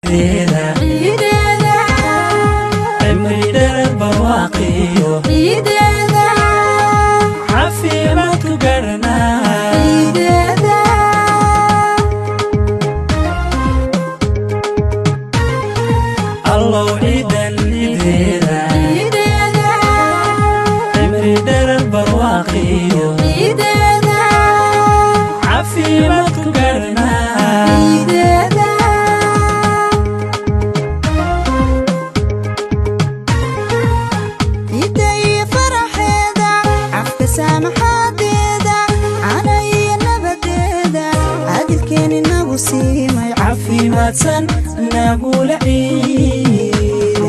Ciideeda, cimri dherer barwaaqiyo ciideeda, caafimaadku garanaa. Ciideeda. Allow ciidan ciideeda, ciideeda, cimri dherer barwaaqiyo ciideeda, caafimaadku garanaa. Ciideeda. Ciidda iyo faraxeeda, cafka saamaxaadeeda, cana iyo nabadeeda, caadilkeen inagu siimay. Caafimaadsan nagula ciida.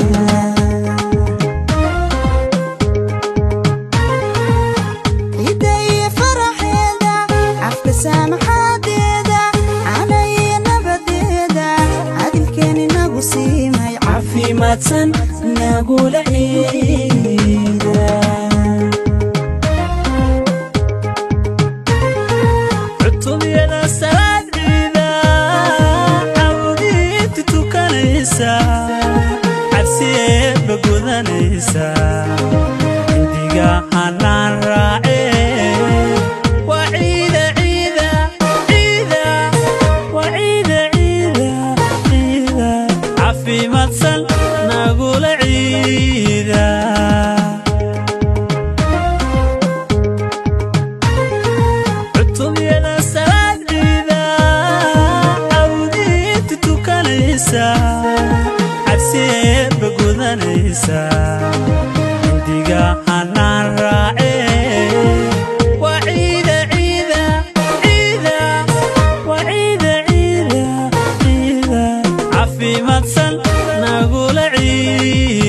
Ciidda iyo faraxeeda, cafka saamaxaadeeda, cana iyo nabadeeda, caadilkeen inagu siimay. Caafimaadsan nagula ciida. Cutubyada salaad ciida cawdiinta tukanaysa, cabsiyeedba gudanaysa, cindiga hanaan raacee. Waa ciida ciida ciida, waa ciida ciida ciida, caafimaadsan nagula ciida. Cutubyada salaad ciida cawdiinta tukanaysa, cabsiyeedba gudanaysa, cindiga hanaan raacee. Waa ciida ciida ciida, waa ciida ciida ciida, caafimaadsan nagula ciida.